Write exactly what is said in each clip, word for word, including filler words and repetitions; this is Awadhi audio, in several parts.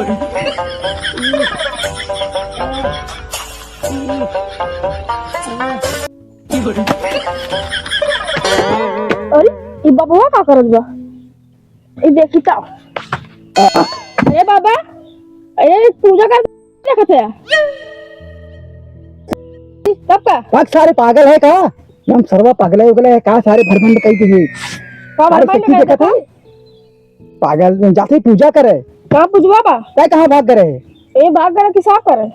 अरे, ई बबुआ का करत बा? ई देखी त। अरे बाबा, अरे पूजा कर देखत है। तब का? पाक सारे पागल है का? हम सरवा पागल है, उगले है का? सारे भरभंड कई के। का सारे भरभंड सच्ची कई देखत है? पागल, जाते ही पूजा करे। कहाँ पूजवा बा? तै कहाँ भाग करे? ए, भाग करे कि साफ करे?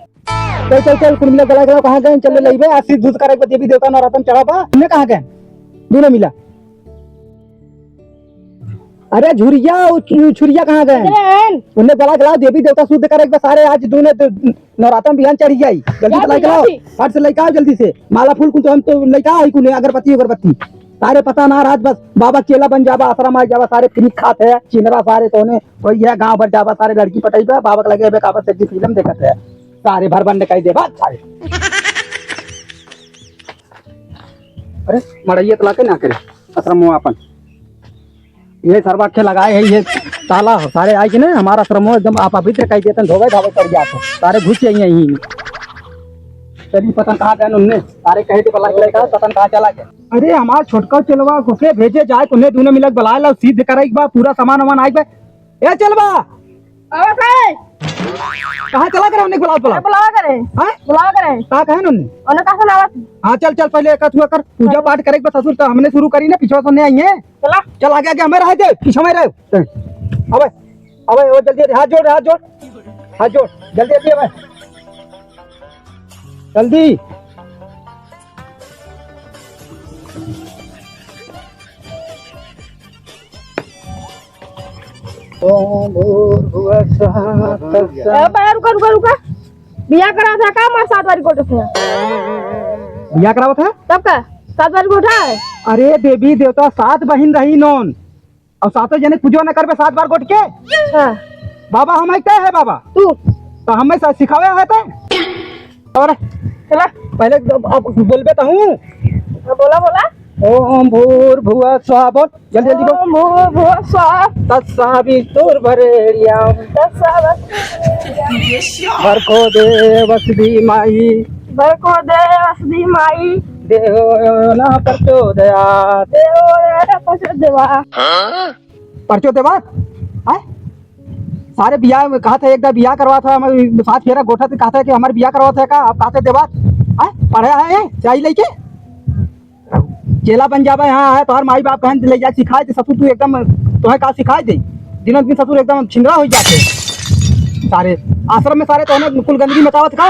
चल, चल, चल, कुल मिला गला गला कहाँ गए? चल ले लइबे, आशीष दूध करे के देवी देवता नवरातन चढ़ा बा। हमने कहाँ गए? दूनो मिला। अरे झुरिया, उ छु-, छुरिया कहाँ गए? चले आएन। उन्हें गला गला देवी देवता शुद्ध करे के बा सारे, आज दूनो दे-, नवरातन बिहान चढ़ी जाई। जल्दी से जाती, लइके आओ। जाती। फट से लइके आओ जल्दी से। माला फूल कुल तो हम तो लइके आई कुल, अगरबत्ती, अगरबत्ती। सारे पता ना राज बस बाबा चेला बन जाबा, आश्रम आ जाबा, सारे फ्री खात है, चिनरा सारे तोने वही है, गांव भर जाबा, सारे लड़की पटइबा, बाबा के लगे बेकाबा से फिल्म देखत है, सारे भर बंड कई देबा सारे। अरे मड़ैया तला के ना करे, आश्रम में आपन ये सरवा के लगाए है, ये ताला हो, सारे आए कि ना हमारा आश्रम हो एकदम आप अभी तक कई देते हैं, धोवे धावे कर जाते हैं, सारे घुस जाइए यहीं। चलिए पता कहाँ गए उनने, सारे कहे थे बला के लेकर पता कहाँ चला गया। अरे हमार छोटका चेलवा घुसे भेजे जाए, उन्हें दूनो मिलक बलाए ला, सिद्ध कराई बा, पूरा सामान वामान आई बा। ए चेलवा, आवत है। कहाँ चला करे उन्हें बुलाओ, बुलाओ। बुलावा करे। हाँ? बुलावा करे। कहाँ कहे उन्हें? उन्हें कहाँ सुनावत? हाँ चल चल पहले एक हुआ कर, पूजा पाठ करे बा ससुर, तो हमने शुरू करी ना, पीछे से नहीं आई है। चला। चल आगे आगे हमें रहे दे, पीछे में रहे। अबे, अबे वो जल्दी हाथ जोड़, हाथ जोड़, हाथ जोड़, जल्दी जल्दी अबे। जल्दी। ओम भूर्भुवः स्वः तत्सवितुर्वरेण्यं। ए, बे, रुका, रुका, रुका। बियाह करा था का? मार सात बारी गोटे थे। बियाह करावत है? तब का? सात बारी गोठा है। अरे देवी देवता सात बहिन रही नोन। और सातों जने पूजो न करबे सात बार गोठ के। अच्छा। बाबा हम है, तय है बाबा। तू। तो हमें सा-, सिखावे है तय। और चला। पहले तो अब बोलबे तो हूँ। हाँ, बोला, बोला। ओम भूर्भुवः स्वः बोल, जल्दी, जल्दी बोल। ओम भूर्भुवः स्वः। तत्सवितुर्वरेण्यं। तत्सवितुर्वरेण्यं। भर्गो देवस्य धीमहि। भर्गो देवस्य धीमहि। धियो यो नः प्रचोदयात्। धियो यो नः प्रचोदयात्। हाँ? परचो देवात? हैं? सारे बियाह में कहा था, एक दा बियाह करवा था, हमारे साथ फेरा गोठा थे, कहा था कि हमारे बियाह करवा था का? आप कहा थे देवात? हैं? पढ़े आए हैं? चाय लेके? चेला बन जाबे, हाँ, है, तोहर माई बाप कहन ले जा, सिखाए दे, ससुर तू एकदम, तोहे का सिखाए दे? दिनों दिन ससुर एकदम छिंदरा हो जाते। सारे आश्रम में सारे तोहने कुल गंदगी मचावत का?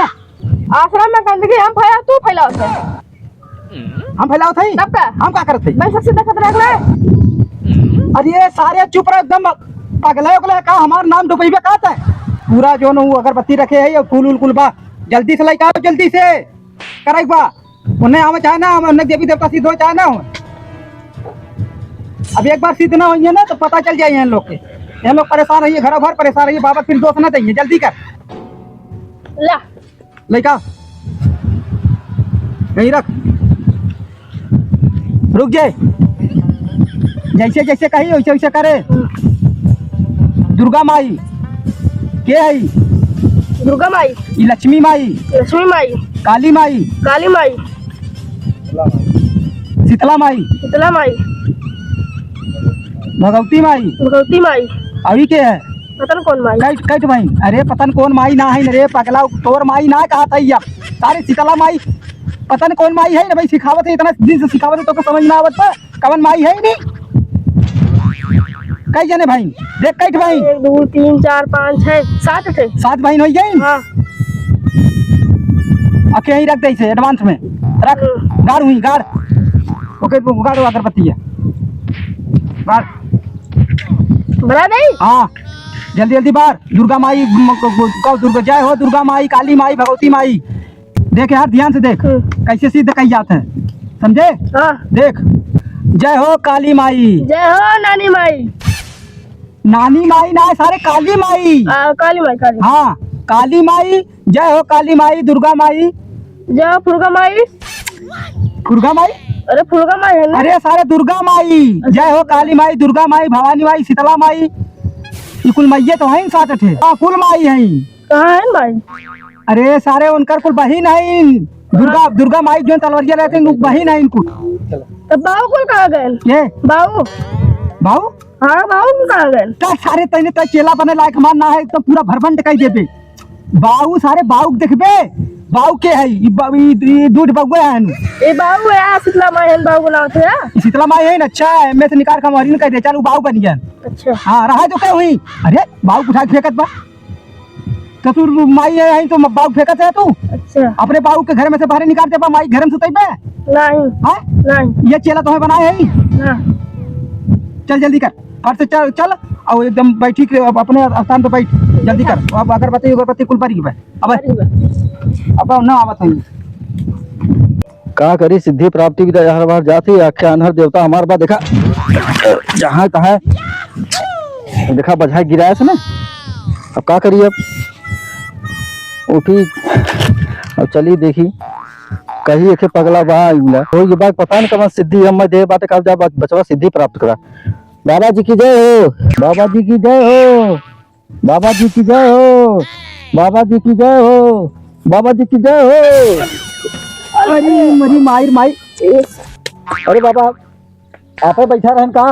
आश्रम में गंदगी हम फैला, तू फैलावत है। हम फैलावत हई? तब का? हम का करत हई? भाई सबसे देखत रह ना। अरे सारे चुप रह, एकदम पगले उगले का, हमार नाम डुबैबे का तै? पूरा जो न उ अगरबत्ती रखे है, ये फूल उल कुल बा, जल्दी से लेके आओ, जल्दी से करे बा। उन्हें आवे चाहे ना, उन्हें देवी देवता सिद्ध हो चाहे ना हो। अब एक बार सिद्ध ना होइए ना तो पता चल जाए इन लोग के, इन लोग परेशान रहिए, घरों घर परेशान रहिए, बाबा फिर दोष ना देंगे। जल्दी कर। ला। लइका, यहीं रख। रुक जाए। जैसे जैसे कही, वैसे वैसे करे। दुर्गा माई। के हई? दुर्गा माई। ई लक्ष्मी माई। लक्ष्मी माई। काली माई। काली माई। शीतला माई। शीतला माई। भगवती माई। भगवती माई। अभी के है? पता न कौन माई। कैठ, कैठ बहिन। अरे पता न कौन माई ना है न रे पगला, तोर माई ना कहा था अब। सारे शीतला माई, पता न कौन माई है ना भाई, सिखावत है, इतना दिन से सिखावत है, तो समझ ना आवत बा, कवन माई है ही नहीं। कई जने भाई, देख कैठ बहिन। एक, दो, तीन, चार, पाँच, छः, सात थे। सात बहिन हो गई? हाँ। अब यहीं रख दे इसे advance में। रख, हम्म। गाड़ हुई, गाड़। ओके, वो गाड़ हुआ अगरबत्ती है। गाड़। बना दे? हाँ, जल्दी, जल्दी बार। दुर्गा माई, म-, क-, क-, दुर्गा, जय हो दुर्गा माई, काली माई, भगवती माई। देख यार, ध्यान से देख, हम्म। कैसे सिद्ध कही जात है, समझे? हाँ। देख, जय हो काली माई। जय हो नानी माई। नानी माई ना, सारे काली माई। आ, काली माई, काली। हाँ, काली माई, जय हो काली माई, दुर्गा माई। जय हो फुर्गा माई। फुर्गा माई? अरे फुर्गा माई है ना? अरे सारे दुर्गा माई, जय हो काली माई, दुर्गा माई, भवानी माई, शीतला माई। ई कुल माइये तो हईं सात ठे। हाँ, कुल माई हईं। कहाँ हईं माई? अरे सारे उनकर कुल बहिन हईं। दुर्गा, दुर्गा माई जौन तलवरिया रहतीं, उ बहिन हईं कुल। तब बाऊ कुल कहाँ गएन? के? बाऊ। बाऊ? हाँ, बाऊ कुल कहाँ गएन? का सारे तैने तै चेला बने लायक हमार ना है, एकदम पूरा भरबंट कइ देबे। बाऊ सारे बाऊ के देखबे, बाऊ के है? ई बा-, ई, ई दूध बउए है नु। ए बाऊ है, शीतला माई है, बाऊ बुलावत है। शीतला माई है ना, अच्छा है, मैं से निकार खमहरी न कह दे, चल उ बाऊ बन गया। अच्छा। हाँ, रहा तो क्या हुई? अरे, बाऊ उठा के फेंकत बा। ससुर माई है, यहीं तो बाऊ फेंकत है तू। अच्छा। अपने बाऊ के घर में से बाहर निकाल दे बा, माई घर में सुतई बे। नहीं। हाँ? नहीं। ये चेला तो है बनाए है। ना। चल जल्दी कर। फट से चल, चल, और एकदम बैठी के अब अपने स्थान पे बैठ, जल्दी कर। अब अगरबत्ती, अगरबत्ती कुल बरी बा। अब, अरे बा। अब ना आवत है। का करी, सिद्धि प्राप्ति की तो हर बार जाती है, आख्या अनहर देवता हमार बा, देखा, जहाँ तहाँ, देखा, बझाए गिराए से ना। अब का करी, अब उठी, अब चली देखी, कही एके पगला बा, इला। हो ये बात पता न कवन सिद्धि हम दे बाटे, कब जा बच-, बचवा सिद्धि प्राप्त करा। बाबा जी की जय हो, बाबा जी की जय हो, बाबा जी की जय हो, बाबा जी की जय हो, बाबा जी की जय हो। अरे मरी माई, माई। अरे बाबा, आपे बैठा रहन का?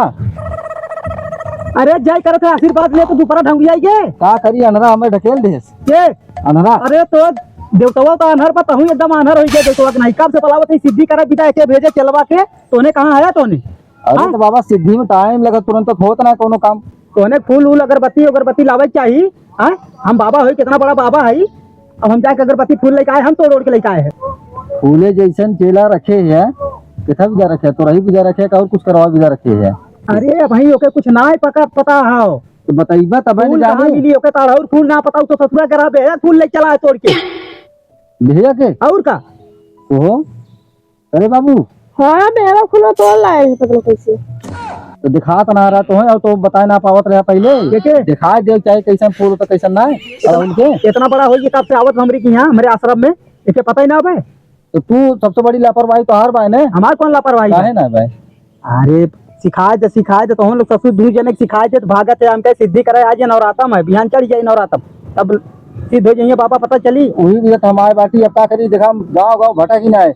अरे जय करत है, आशीर्वाद ले तो दोपहर ढंगिया के। का करी, अनहरा हमें ढकेल देस। के? अनहरा। अरे तो देवतवा तो अनहर बा, तहूँ एकदम अनहर होइ गया देवतवा के। नहीं कब से बुलावत है सिद्धि करे बिदा के भेजे चेलवा के, तोने कहाँ आया तोने? अरे हाँ? तो बाबा, सिद्धि में टाइम लगा, तुरंत तो होत ना कोनो काम। तोने फूल उल अगरबत्ती, अगरबत्ती लावे के चाही। हाँ? हम बाबा होई, कितना बड़ा बाबा है, अब हम जाके अगरबत्ती फूल लेके आए, हम तोड़ ओड़ के लेके आए हैं। फूले जैसन चेला रखे हैं, कितना बिदा रखे हैं, तोरही बिदा रखे हैं, और कुछ करवा बिदा रखे हैं। अरे भाई, ओके कुछ ना है पका, पता है। तो बताइबा तब फूल न कहाँ जानी। मिली, ओके ताड़ और फूल ना पता, उ तो ससुरा करा बे, फूल ले चला है तोड़ के। भैया के? और का? ओहो। अरे बाबू। हाँ, मेरा फूल तोड़ लाए हैं, पता नहीं कैसे। तो दिखात ना रहा तो है, और तो बताए ना पावत रहा पहले। के, के? दिखाए दे चाहे कैसन फूल होता, कैसन ना है। और उनके इतना बड़ा होई कि कब से आवत हमरी की यहाँ, हमरे आश्रम में, इसे पता ही ना बे। तो तू सबसे बड़ी लापरवाही तोहार बाय ने। हमार कौन लापरवाही काहे बा? ना बाय? अरे सिखाए दे, सिखाए दे, तो हम लोग ससुर दू जने के सिखाए दे, तो भागत है, हम कहे सिद्धि करे, आज नवरातम है, बिहान चढ़ जाई नवरातम, तब सिद्ध हो जाइए बाबा, पता चली। वही भी तो हम आए बाटी, अब का करी, देखा हम गाँव गाँव भटक ही ना है,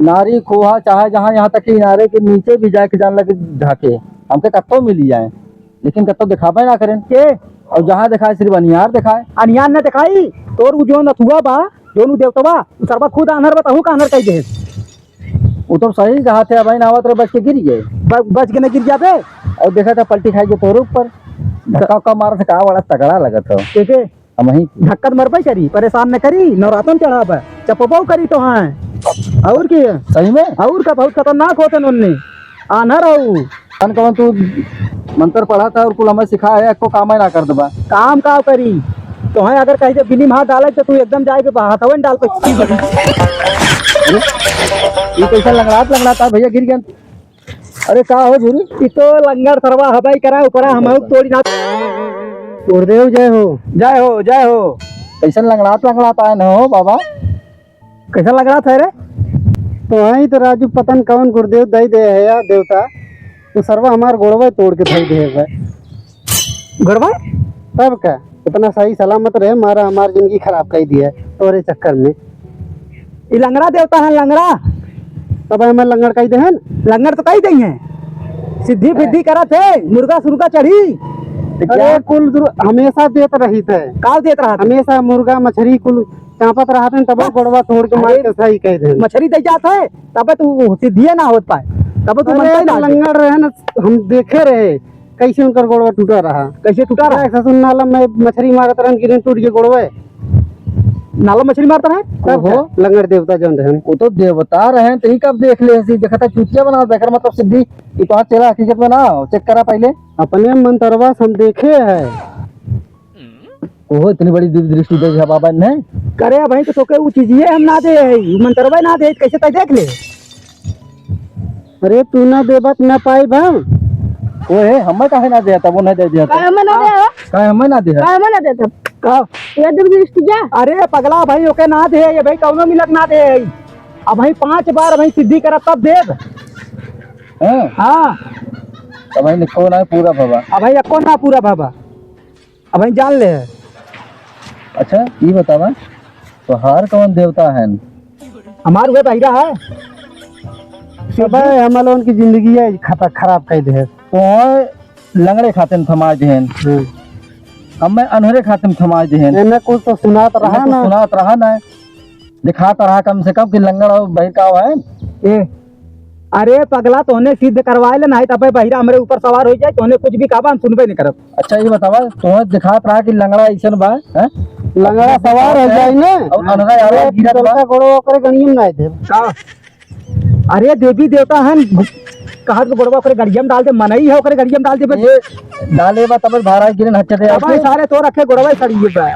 नारी खोहा चाहे जहाँ, यहाँ तक कि नारे के नीचे भी जाके जान लगे झाँके, हमके कत्तो मिली जाए, लेकिन कत्तो दिखाबे ना करें। के? और जहाँ दिखाए सिर्फ अनियार दिखाए। अनियार न दिखाई, तोर उ जो नथुआ बा, जो उ देवतवा, उ सरवा खुद आन्हर बा, तहू का आन्हर कह दे। वो तो सही कहा थे, भाई नावत रहे, बच के गिर गए। ब-, बच के न गिर जाबे। और देखा था पलटी खाई के तोरे ऊपर। धक्का उक्का मारत का बड़ा तगड़ा लगत हो। के के? हम ही। धक्का तो मरबे करी, परेशान न करी, नवरातन चढ़ाबे, चपबो करी तो हाँ। और की? सही में? और का बहुत खतरनाक होते नन्ने। आन्हर हऊ। कौन कौन तू मंत्र पढ़ा था और कुल हमें सिखा है, एको काम ही ना कर देबा। काम का करी? तो है अगर कहीं से बिल्ली में हाथ डाले तो तू एकदम जाए के हाथवन डाल के। अरे, ये कैसा लंगड़ात लंगड़ात है भैया, गिर गया। अरे का हो झूरी? ई तो लंगड़ सरवा हवाई करा, ऊपरा हम तोड़ी ना। गुरुदेव जय हो। जय हो, जय हो। कैसन लंगड़ात लंगड़ात आए न हो बाबा? कैसा लग रहा था रे? तो वहीं तो राजू पतन कौन गुरुदेव दई दे है या देवता, तो सरवा हमार गोड़वा तोड़ के धई दे है। गोड़वा? तब का? इतना सही सलामत रहे, मारा हमार जिंदगी खराब कर दिया तोरे चक्कर में। ई लंगड़ा देवता है, लंगड़ा। तब हमें लंगड़ कही दे हैं? लंगड़ तो कही दे हैं। सिद्धि फिद्धि करत है, मुर्गा सुर्गा चढ़ी। तो अरे क्या? कुल दुर-, हमेशा देत रही थे। का देत रहा था? हमेशा मुर्गा मछली कुल चापत रहत हैं, तब बस। गोड़वा तोड़ के मार अरे, के सही कह दे। मछली दे जात है, तब तू सिद्धिए ना होत पाए, तब तू अरे, मनता ही ना तो आगे। लंगड़ रहे ना, हम देखे रहे, कैसे उनकर गोड़वा टूटा रहा। कैसे टूटा रहा? देख, ससुर नाला में मछली मारत रहन, गिरन टूट के गोड़वा। नाला मछली मारत रहे? तब ओहो। का? लंगड़ देवता जौन रहन। वो तो देवता रहन, तो ही कब देख ले हसी, देखा था चूतिया बना, देकर मतलब सिद्धि, ये तो चेला हकीकत में ना हो, चेक करा पहले। अपने मंतरवा से हम देखे है। ओहो, इतनी बड़ी दिव्य दृष्टि दे दिया बाबा ने। करे भाई, तो तोके उ चीजिए हम ना दे है, उ मंतरवा ना दे, कैसे तय देख ले। अरे, तू ना देबा त ना पाई बा। ओए, हमें काहे ना दे, तब वो नहीं दे दिया था। काहे हमें ना दे, हो? काहे हमें ना दे? काहे हमें ना दे, तब? का? ये दिव्य दृष्टि क्या? अरे, पगला भाई, ओके ना दे, ये भाई कौनो मिलक ना दे है। अब भाई पांच बार भाई सिद्धि करा तब देब। हाँ? हाँ। तब भाई निको ना पूरा भवा। अब भाई एको ना पूरा भवा। अबहीं जान ले। अच्छा, ई बतावा, तोहार कौन देवता है? हमार उहे बहिरा है। अबे, हम लोगन की जिंदगी है खता-, खराब कर दे। तो लंगड़े खातिन थमाए देहेन। हम्म। हमें अन्हरे खातिन थमाए देहेन। एने कुछ तो सुनात रहा ना। सुनात रहा ना। दिखात रहा कम से कम कि लंगड़ और बहिर का है। ए, अरे पगला, तोहने सिद्ध करवाए ले, नाहीं तो अबे बहिरा हमरे ऊपर सवार होइ जाए, तोहने कुछ भी कहबा, हम सुनबे नहीं करब। अच्छा, ई बतावा, तोहने दिखात रहा कि लंगड़ा अइसन बा, हैं? लंगड़ा सवार होइ जाए ना। और अन्हरा यार अरे, गिरत बा। गोड़वा ओकरे गणियम ना दे। का? अरे देवी देवता हन, कहा तो गोड़वा ओकरे गड़िया में डाल दे, मनई है ओकरे गड़िया में डाल दे बस। ये डाले बा तब भाड़ा गिरन हच्चे दे अब आपके। सारे तो रखे गोड़वा सड़िए बा।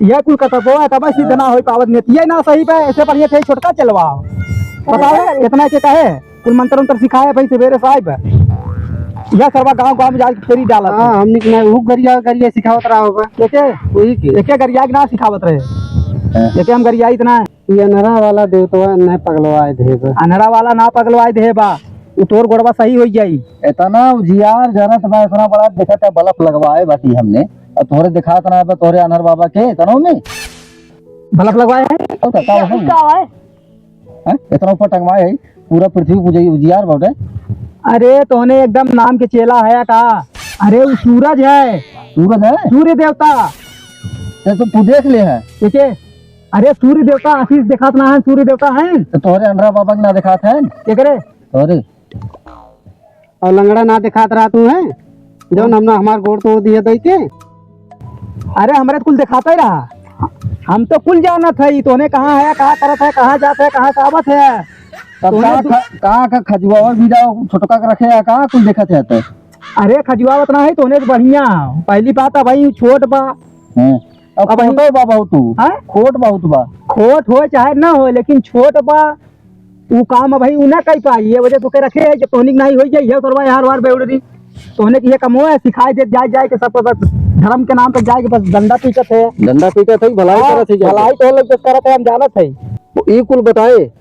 ये कुल कतबो है तब सिद्ध ना होई पावत, नेतिये ना सही बा, ऐसे बढ़िया थे छोटका चलवा। बताओ कितना के कहे, कुल मंत्र उंत्र सिखाए भाई सवेरे साहब। यह सरवा गांव गांव में जाके फेरी डालत है। हाँ, हमने के ना वो गरिया गरिया सिखावत रहा होगा। देखे वही के। एके गरिया के ना सिखावत रहे। हाँ। देखे हम गरिया इतना है। ये अनहरा वाला देवतवा नहीं पगलवाए दे बा। अनहरा वाला ना पगलवाए दे बा, उ तोर गोड़वा सही होइ जाई। इतना उजियार जरत बा, इतना बड़ा देखत है, बल्ब लगवाए बाटी हमने, और तोहरे दिखात ना बा, तोहरे अनहर बाबा के इतनो में बल्ब लगवाए हैं? और का, का ये है? का है? हैं? इतना ऊपर टंगवाए है, पूरा पृथ्वी उजि-, उजियार बाटे। अरे तोहने एकदम नाम के चेला है का? अरे वो सूरज है। सूरज है? सूर्य देवता। ते तो तू देख ले है। देखे, अरे सूर्य देवता आशीष देखात ना है, सूर्य देवता है। तो तोहरे अनहरा बाबा के ना देखात है? के करे? तोहरे। और लंगड़ा ना देखात रहा तू है, जौन हमने हमार गोड़ तोड़ दिए दई के। अरे हमरे तो कुल देखाते रहा, हम तो कुल जानत है, तोहने कहाँ है, कहाँ करत है, कहाँ जात है, कहाँ से आवत है। तब तोहने का दु- ख-, का, का खजुआवा बीजा छोटका के रखे है, का कुल देखत है तो? अरे खजुआवत ना है, तोहने तो बढ़िया। पहली बात अब भाई छोट बा। हैं। अब अब भाई खोटो बा बहुत तू। हैं? खोट बहुत बा। खोट हो चाहे ना हो, लेकिन छोट बा। ऊ काम अब भाई ऊ ना कर पाई, ये वजह तोके रखे है, जब तोहनी के नाहीं होई जाई, ये सरवा यार वार बेउड़री। तोहने के ये कमो है, सिखाए दे, जाए, जाए के सबको बस धर्म के नाम पे जाए के बस डंडा पीटत है। डंडा पीटत है, भलाई हाँ, करत है, जाके। भलाई तो लोग जो करत है, हम जानत है। तो ई कुल बताए,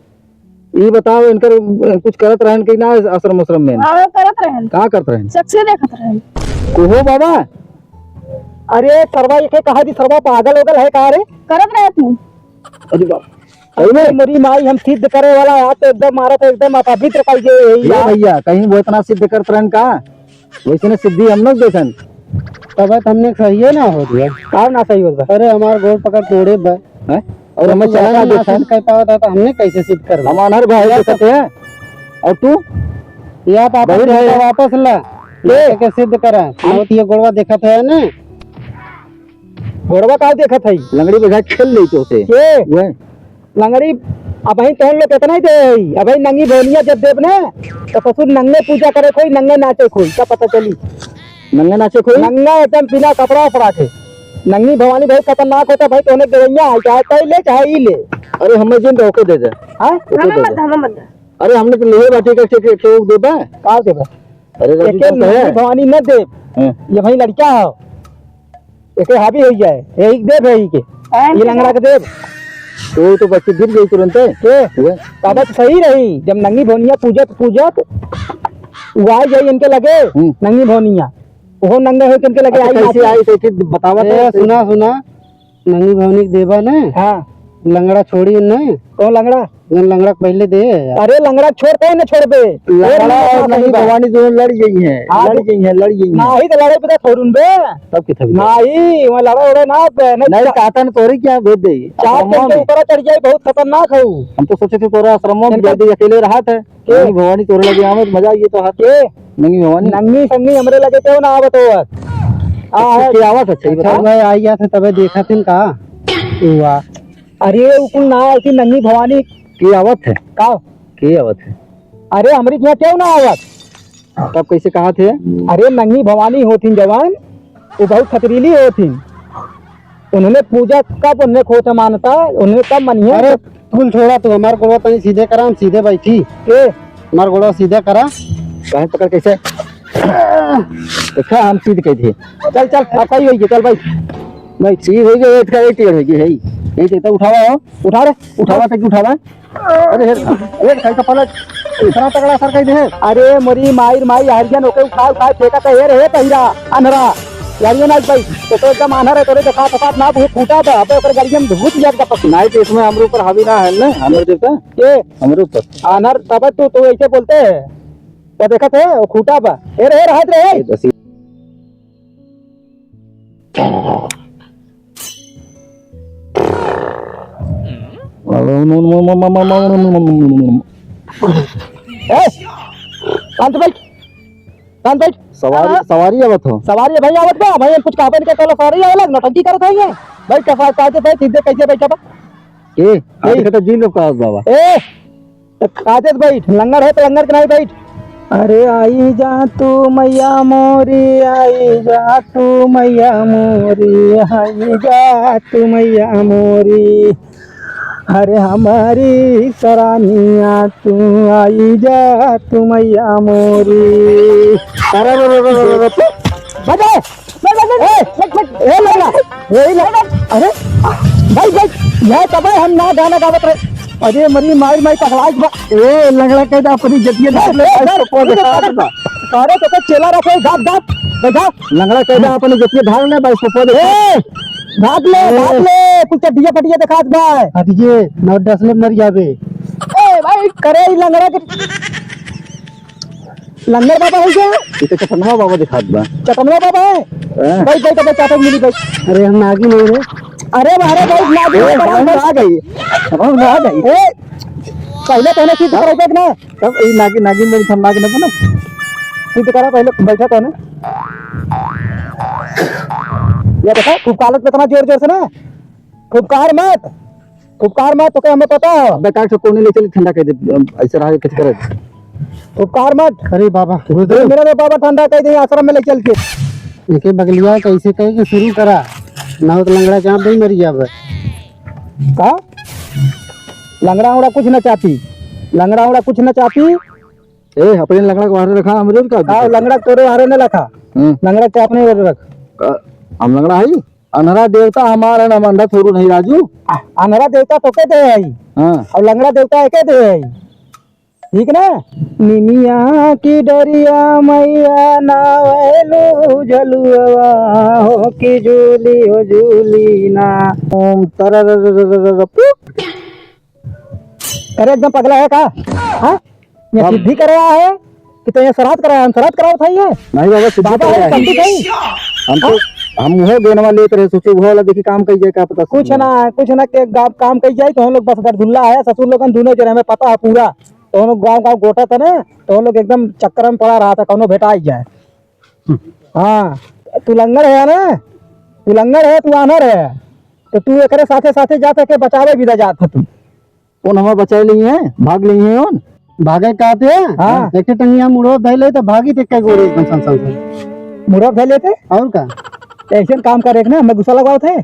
ई बताओ, इनकर, अ, कुछ करत रहन कि ना आश्रम, आश्रम में? हाँ, करत रहन। का करत रहन? सेक्सी देखत रहन। ओहो बाबा। अरे सरवा, ये कहा दी, सरवा पागल होगल है का रे? करत रहे तू। अरे बाप। अरे मोरी माई, हम सिद्ध करे वाला, आज तो एकदम मारा तो एकदम अपवित्र कर दे यही ये यार। भैया, कहीं वो इतना सिद्ध करत रहन का? वैसे ना सिद्धि हम लोग देखन। तब तो हमने सही है ना हो गया। का ना सही होत बा? अरे हमार गोड़ पकड़ तोड़े बा। हैं? और हमें तो चला ना ऐसा ना देखन। सिद्ध कर पावत है तो हमने कैसे सिद्ध कर हम अनहर भाई या देखत है। और तू? या तो अपन बहिर है। गोड़वा वापस ला। ले। लेके सिद्ध करा। हम? बहुत ये गोड़वा देखत है ना। गोड़वा का देखत है? लंगड़ी बैठा खेल ले तो से। के? वह। लंगड़ी, अबहीं तोहन लोग केतना ही दे हई, अबहीं नंगी भवनिया जब देब ना, तो ससुर नंगे पूजा करे कोई, नंगे नाचे कोई, का पता चली? नंगे नाचे कोई? नंगा एकदम बिना कपड़ा उपड़ा के। नंगी भवानी बहुत खतरनाक होता भाई, तोहने गवैया है, चाहे तई ले, चाहे ई ले। अरे हमें जिन ओके दे दे। हाँ? ओके हमें दे मत दे। दे, हमें मत दे। अरे हमने तो लिए बाटी का के, के, के देबा? का देबा? अरे रवि एके तो है। नंगी भवानी न देब। हाँ। ये भाई लड़का है। एके हावी होइ जाए, यही के देब, यही के। हाँ, ये लंगड़ा के देब। तो, तो बच्चे गिर गई तुरंत। के? हुए। तब तो सही रही, जब नंगी भवनिया पूजत, पूजत, वो आ जाई इनके लगे, हम्म। नंगी भवनिया। वो नंगे होइ के इनके लगे अच्छा, आई कैसे नाचे। आई, कैसे बतावा तो। ए, सुना, सुना, नंगी भवनी के देबा ने? हाँ। लंगड़ा छोड़ी ने? कौन लंगड़ा? जौन लंगड़ा के पहले दे यार। अरे लंगड़ा छोड़, कोई ना छोड़बे। लंगड़ा और नंगी भवानी दोनों लड़ गई हैं। हाँ, लड़ गई हैं, लड़ गई हैं। नाही तो लड़ाई पता छोड़ून बे। तब की थवी। नाही, वहाँ लड़ा उड़ा ना बे, नहीं। नहीं, काटन तोरी क्या भेज दे? चार दिन के ऊपर चढ़ जाए, बहुत खतरनाक है वो। हम तो सोचे थे तोरा आश्रम में भेज दे, अकेले रहा था। के? नहीं, भवानी तोरे लगे आवे तो मजा आइए तो हाथ। के? नंगी भवानी। नंगी संगी हमरे लगे क्यों ना आवत हो? आ, अच्छा, है। के आवत है, सही अच्छा, बताओ। मैं आई गया था, तबे देखा थिन का? वाह। अरे, उ कुल ना आती नंगी भवानी। के आवत है? का? के आवत है? अरे, हमरी यहाँ क्यों ना आवत? तब कैसे कहा थे? अरे, नंगी भवानी होथिन जवान, वो बहुत खतरीली होथिन। उन्होंने पूजा कब उन्हें खोत मानता, उन्हें कब मनिए। अरे, कुल छोड़ा, तू हमार गोड़वा तनी सीधे करा, हम सीधे बैठी। ए, हमार गोड़वा सीधे करा। काहे पकड़ कैसे? देखा, हम सीध कह दिए। चल, चल, अब सही होई गई, चल भाई। भाई, सीध होई गई, बैठ का एक टेढ़ होई गई है। यही तो उठावा हो। उठा रे, उठावा तक उठावा। अरे, हे, अरे, कहीं तो पलट, इतना तगड़ा सर कहीं दे। अरे, मोरी माई, माई, हरिजन ओके उठा, उठा, फेंका तो हे रे, हे पहिरा, अनहरा। यार ये ना भाई, तो, तो एकदम आन्हर है, तोरे देखात, देखात ना, वो फूटा था, अबे ओकर गलिया में घुस गया था पक्षी। नहीं तो इसमें हमरे ऊपर हावी ना है ना, हमरे देवता। ये हमरे ऊपर। आन्हर तब तू, तू ऐसे बोलते हैं, वो देखत है, वो खूटा बा। ए रे, ए, रहत रे, ए। ये दसी- ए, शांत बैठ, शांत बैठ। सवारी, हाँ? सवारी आवत हो? सवारी भाई आवत बा, भाई हम कुछ कहबे नहीं, कहलो सवारी आवे लग, नौटंकी करत है ये। भाई कैसा, कैसे भाई, सीधे कैसे बैठा बा? के? आज यही। के तो जी लोग का बाबा। ए, तो काजत बैठ, लंगड़ है तो लंगड़ के नहीं बैठ। अरे आई जा तू मैया मोरी, आई जा तू मैया मोरी, आई जा तू मैया मोरी। अरे हमारी सरानिया तू आई जा तू मैया मोरी। अरे रे रे रे रे रे। बजा। ए, ए, लंगड़ा, ए, लंगड़ा। अरे, भाई, भाई, यह तब हम ना गाना गावत रहे। अरे, मरी माई, माई पकड़ाई बा। ए, लंगड़ा कह दे अपनी जतिया ए, ढाल ले, ए, भाई, ए, सपो ए, दिखात बा। सारे तो चेला रखे, दाब, दाब, बैठा। लंगड़ा कह दे अपनी जतिया ढाल ले, भाई, सपो दिखात। ए, भाग ले, ए। भाग ले, कुछ तो डीजे फटिया दिखात बा। हटिए, नौ दस में मर जाबे। ए, भाई, करे ही लंगड़ा के लंगड़ बाबा है क्या? ये तो चटनवा बाबा दिखात बा। चटनवा बाबा है? हाँ। बैठ, बैठ, बैठ, चाटक मिली, बैठ। अरे, हम नागिन नहीं रहे। अरे, अरे, बैठ, नागिन ए, नहीं, समझ में आ गई। समझ में आ गई। ए, पहले तो हमें सिद्ध कराई, बैठ ना। तब ये नागिन, नागिन में हम नागिन बनो। सिद्ध करा पहले, बैठा तो ना। ये देखा, खूब कालत पे इतना जोर, जोर से ना। खूब कार मत। उपकार मत, तोके हमें पता हो। अबे काट से कोने ले चली, ठंडा कर दे, ऐसे रहा, कुछ करे। उपकार मत। अरे बाबा, गुरुदेव। मेरा तो बाबा ठंडा कर दे, आश्रम में ले चल के। एके बगलिया कैसे कहे कि शुरू करा, ना हो तो लंगड़ा चाप दे, मर जाबे। का? लंगड़ा उंगड़ा कुछ ना चापी, लंगड़ा उंगड़ा कुछ ना चापी। ए, अपने लंगड़ा को बाहर रखा, हमरे का? का लंगड़ा तोरे बाहर न रखा? हम्म। लंगड़ा के अपने बाहर रख। का, हम लंगड़ा हई? अन्हरा देवता हमार है, हम अंधा थोड़ू नहीं राजू। आ, अन्हरा देवता तोके दे है। हाँ। और लंगड़ा देवता एके दे है। ठीक ना? निमिया की डरिया मैया नावेलू झलुआ हो की झूली हो झूली ना। ओम तररररररररपु। अरे एकदम पगला है का? हाँ? ये हम सिद्धि करे आया है कि तो ये श्राद्ध कराया, हम श्राद्ध करावत है ये? नहीं बाबा, सिद्धि बाबा करे है, आए। पंडित है। हम तो, हाँ? हम वो गेनवा लेत रहे, सोचे वो वाला देखी काम कई जाए, का पता कुछ ना, कुछ ना के गा-, काम कई जाए तो हम लोग बस गरधुल्ला है, ससुर लोगन दोनों जने, हमें पता है पूरा। तो हम लोग गाँव गाँव गोटा था ना, तो हम लोग एकदम चक्कर में पड़ा रहा था, कौनो भेटा ही जाए। हाँ, तू लंगड़ है ना, तू लंगड़ है, तू आन्हर है, तो तू एकरे साथे साथे जात है के बचावे भी जात है तू। कौन हमें बचाए ली है, भाग ली है कौन? भागे कहते हैं? हाँ। एक ठे टंगिया मुड़ो धै ले तो भागी थे कई गोरे एकदम सन सन सन। मुड़ो धै लेते? और का? ऐसे काम कर एक ना, हमें गुस्सा लगाओ थे।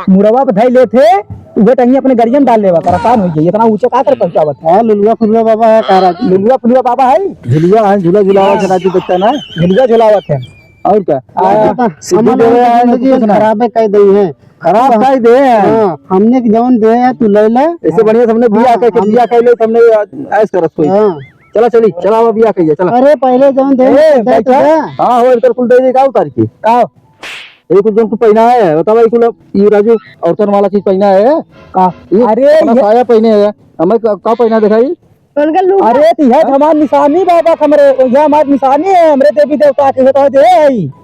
मुड़वा पे धै लेते, उहे टंगी अपने गरिया में डाल लेवा, कर आसान हो जाई। इतना ऊंचे का कर पहुंचावत है? हाँ, लुलुआ फुलुआ बाबा है, का राजू? लुलुआ फुलुआ बाबा है? झुलुआ है, झूला झुलावा हाँ। राजू बच्चा ना। झुलुआ झुलावत है। और का? आ, हाँ, सिद्धि हमार देवे आए, जिंदगी कुछ ना। खराबे कर दई है। खराब हाँ। कर दे। हाँ, हमने के जौन दे है, तू ले ले। ऐसे बढ़िया हमने बिया हाँ, करके हम बिया कर ले, हमने ऐश करत कोई। हाँ। चला चली, चला अब बिया कहिए, चला। अरे पहले जौन दे ए, दे तो बैठा। दे। हाँ, हो, इधर कुल दे दे, का उतार के? का? ये कुल जौन तू पहना है, बता भाई, कुल अब ये राजू, औरतन वाला चीज पहना है। का? ये अरे, अपना ये साया पहने है, हमें का, का पहना दिखाई? उनका लुगा। अरे, तो यह हाँ? हमार निशानी बाबा, हमरे, यह हमार निशानी है, हमरे देवी देवता के, ये तो दे है।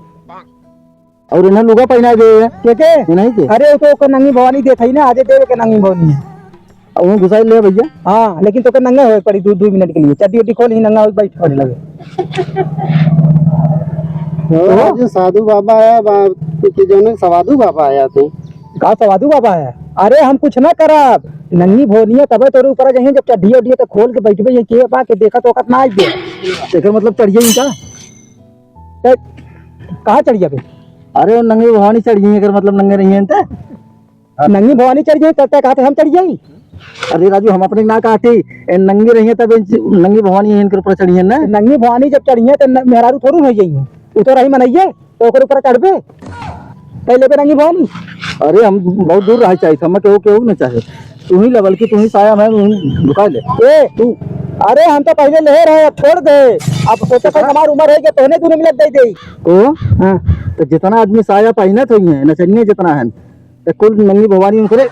और इन्हें लुगा पहना दे है। के के? इन्हीं के? अरे, वो तो ओकर नंगी भवानी देत है ना, आजे देवे के नंगी भवानी है। और वो घुसाई ले भैया। हाँ, लेकिन तोके नंगा होए पड़ी दू, दू मिनट के लिए। चड्डी उड्डी खोल ही नंगा होए, बैठ पड़े लगे। तो आज साधु बाबा आया, बा-, कि जौन है सवाधु बाबा आया तू। का सवाधु बाबा आया? अरे हम कुछ ना करब। नंगी भवानी है, तबे तोरे ऊपर जाइए, जब चड्डी उड्डी तो खोल के बैठबे, ये के बा के देखा तो औकात ना आई दे। एकर मतलब चढ़िए ही का? ए, कहाँ चढ़िया बे? अरे, वो नंगी भवानी चढ़िए, एकर मतलब नंगे रहिए ते। नंगी भवानी चढ़िए, तब तक कहते हम चढ़ जाई। अरे राजू, हम अपने ना कहते, ए, नंगी रहिए तब इन नंगी भवानी इनके ऊपर चढ़िए ना। नंगी भवानी जब चढ़िए तो न-, मेहरारू थोड़ू हो जाइए, वो तो रही मनइए, तो ओकर ऊपर चढ़बे, पहले पे नंगी भवानी। अरे, हम बहुत दूर रहे चाहिए, हम केहू, केहू ना चाहे। तू ही लेवल की, तू ही साया में, तू ही झुका ले। ए, तू। अरे, हम तो पहले ले रहे, अब छोड़ दे। अब सोचा था हाँ? हमार उम्र है कि तोहने तूने मिलत दे दे। को? हाँ। तो जितना आदमी साया पहिनत होइहैं, नचनिया जितना है, तो कुल नंगी भवानी उनकरे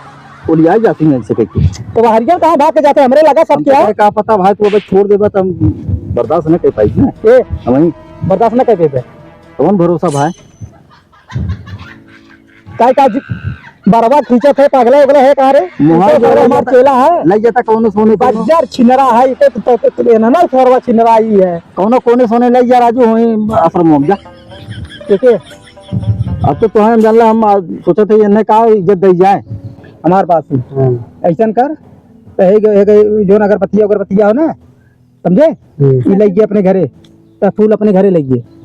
ओलियाई जाती हैं ऐसे करके। तो वो हरियर कहाँ भाग के जाते हैं? हमरे लगा सब हम क्या? तोरे का पता भाई, तू अब छोड़ देबा तो हम बर्दाश्त न कर पाई ना। ए, हम ही बर्दाश्त न कर पाइबे। कौन भरोसा भाई? काय का जी, बरवा खींचत है, पागला उगला है का रे? मोहाल तू तो जो हमार लग जाता, चेला है। लग जाता कौनो सोने कोनो। बज्जर छिनरा है, तो, तो, तो, तो, ना, ना, सरवा छिनरा ही है। कौनो कोने सोने लग जा राजू, वहीं आश्रम में जा। ठीक है। अब तो तोहन जानला, हम आ, सोचत है, इन्हें का इज्जत दई जाए। हमार पास ही। हाँ। ऐसन कर, तो हे गए, हे गए, जोन अगरबत्तिया, अगरबत्तिया हो ना, समझे? हम्म। ई लइके अपने घरे, त फूल अपने घरे लइके।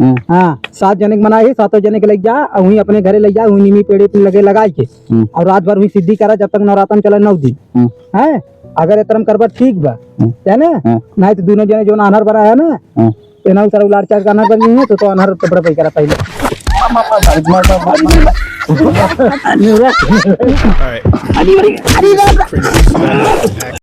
हम्म। हाँ, सात जने के मनाई है, सातों जने के लइ जा, और वहीं अपने घरे लइ जा, वहीं नीमी पेड़े पे लगे लगाई के। हम्म। और रात भर वहीं सिद्धि करा, जब तक नवरातन चले नौ दिन। हम्म। हैं? अगर एतरम करबा ठीक बा, हम्म। है ना? हम्म। नहीं तो दोनों जने जो आन्हर बना है ना, हम्म। एना उतारा उलार चार का आन्हर बन गई है, तो, तो आन्हर तो बड़ा भाई करा पहले। All right. अरे, अरे, अरे, अरे।